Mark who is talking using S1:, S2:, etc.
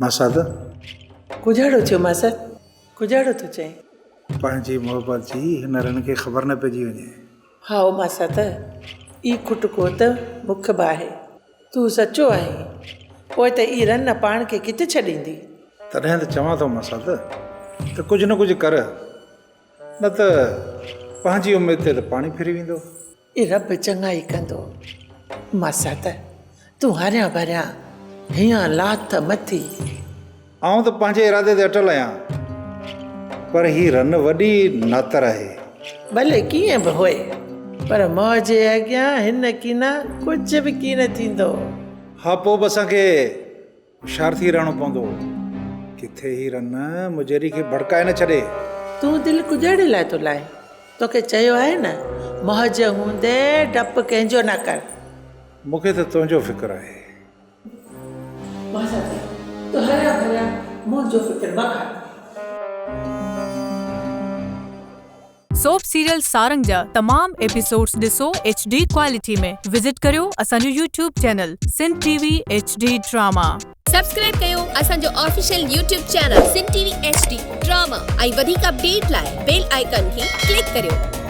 S1: ماسات!
S2: ڪجهاڙو ٿيو ماسات، ڪجهاڙو ٿو چئين؟
S1: پنهنجي محبت جي هن رن کي خبر نه پئجي وڃي.
S2: هائو ماسات، اي کٽڪو ته مک به آهي. تون سچو آهين، پوء ته اي رن پاڻ کي ڪٿي ڇڏيندي؟
S1: تڏهن ته چوان ٿو ماسات ته ڪجهه نه ڪجهه ڪر، نه ته پنهنجي اميد تي ته پاڻي ڦري ويندو.
S2: اي رب چڱائي ڪندو. ماسات، تون هاريان ڀريان هيان لاٿ مٿي.
S1: آئون ته پنهنجي ارادي تي اٽل آهيان، پر هي رن وڏي ناتر آهي.
S2: ڀلي ڪيئن به هوئي، پر موهه جي اڳيان هن ڪينا ڪجهه به ڪين ٿيندو.
S1: ها، پوء به اسان کي هوشيار ٿي رهڻو پوندو. ڪٿي هي رن مجيري کي ڀڙڪائي نه ڇڏي.
S2: تون دل ڪجهڙي لاء ٿو لائين؟ توکي چيو آهي نه، موهه جي هوندي ڊپ ڪنهن جو نه ڪر.
S1: مون کي ته تنهنجو فڪر آهي.
S2: ماسات، تون هريان ڀريان منهنجو فڪر مه ڪر.
S3: سوپ سيريل سارنگ جا تمام ايپيسوڊز ڏسو ايڇ ڊي ڪوالٽي ۾ وزٽ ڪريو اسان جو YouTube channel Sindh T V H D drama.
S4: Subscribe ڪيو اسان جو official YouTube channel Sindh T V H D drama ۽ وڌيڪ اپڊيٽ لاء بيل آئيڪان کي ڪلڪ ڪريو.